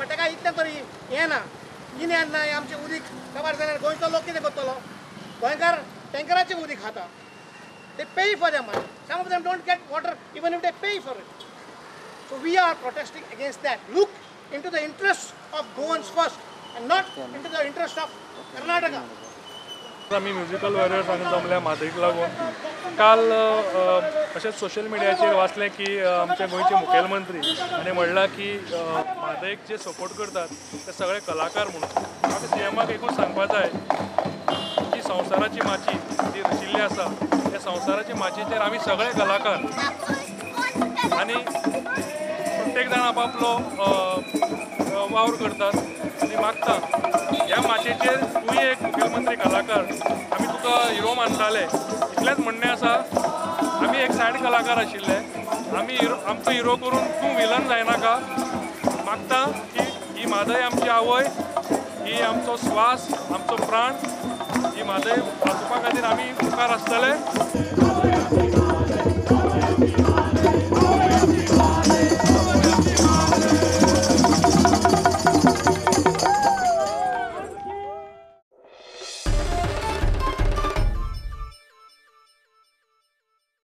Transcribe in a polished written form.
But ताका इतलें तरी हें ना, गिन्यान ना. आमचें उदीक काबार जाल्यार गोंयचो लोक कितें करतलो? गोंयकार टँकराचें उदीक खाता. They pay for their money. Some of them don't get water even if they pay for it. So we are protesting against that. Look into the interests of Goans first and not into the interest of Karnataka. आमी musical warriors हांगा जमल्या म्हादयक लागून. काल अशेंच social मिडियाचेर वाचलें की आमचे गोंयचे मुखेलमंत्री हाणें म्हणलां की म्हादयक जे सपोर्ट करतात ते सगळे कलाकार म्हणून. म्हाका सीएमाक एकूच सांगपा जाय की संवसाराची माची जी रचिल्ली आसा त्या संवसाराच्या माचयेचेर आमी सगळे कलाकार आनी प्रत्येक जाण आपापलो वावर करतात आनी मागता ह्या माचयेचेर तूंय एक मुखेलमंत्री कलाकार, आमी तुका हिरो मानताले. इतलेंच म्हणणें आसा, आमी एक सायड कलाकार आशिल्ले, आमी हिरो, आमचो हिरो करून तूं विलन जायनाका. मागता की ही म्हादय आमची आवय, ही आमचो स्वास, आमचो प्राण, ही म्हादय वाचोवपा खातीर आमी मुखार आसतले.